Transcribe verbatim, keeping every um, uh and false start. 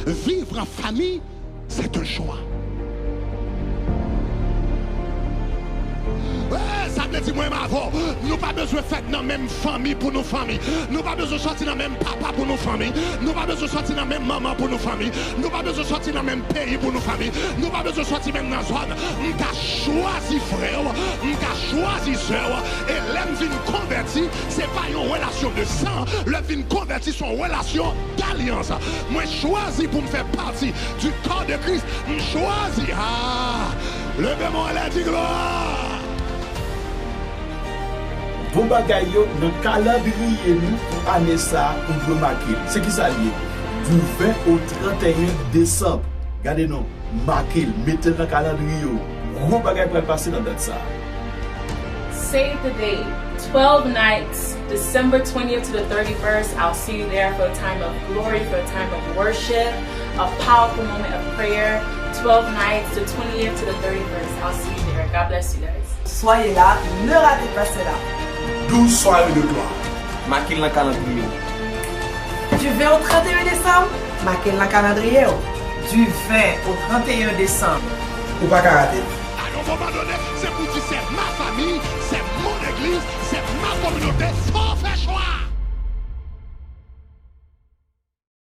Vivre en famille, c'est un choix. Eh, sa vle di mwen m avè w, nou pa bezwen fèt nan menm fanmi pou nou fanmi. Nou pa bezwen sòti nan menm papa pou nou fanmi. Nou pa bezwen sòti nan menm manman pou nou fanmi. Nou pa bezwen sòti nan menm peyi pou nou fanmi. Nou pa bezwen sòti menm nan zòn. M ka chwazi frè w, m ka chwazi sè w. E lè m vin konvèti, se pa yon relasyon de san. Lè m vin konvèti, se yon relasyon dalyans. Mwen chwazi pou m fè pati du corps de Christ. M chwazi. Ah! Leve men w anlè, di glwa! Bon bagay yo nan kalandriye nou pou ane sa a, ou dwe make l. Se ki sa l ye? Du ven au trant et un desanm. Gade non, make l, mete l nan kalandriye w. Gwo bagay pral pase nan dat sa a. Save the date. Twelve nights, December twentieth to the thirty-first. I'll see you there for a time of glory, for a time of worship, a powerful moment of prayer. Twelve nights, the twentieth to the thirty-first. I'll see you there. God bless you guys. Soyez là, ne ratez pas cela. Douze soirées de gloire. Make l nan kalandriye w. Du vingt au trente et un décembre, make l nan kalandriye w. Du vingt au trente et un décembre. Ou pa ka rate l. À un moment donné, c'est pour dire c'est ma famille, c'est mon église, c'est ma communauté. Faut faire choix.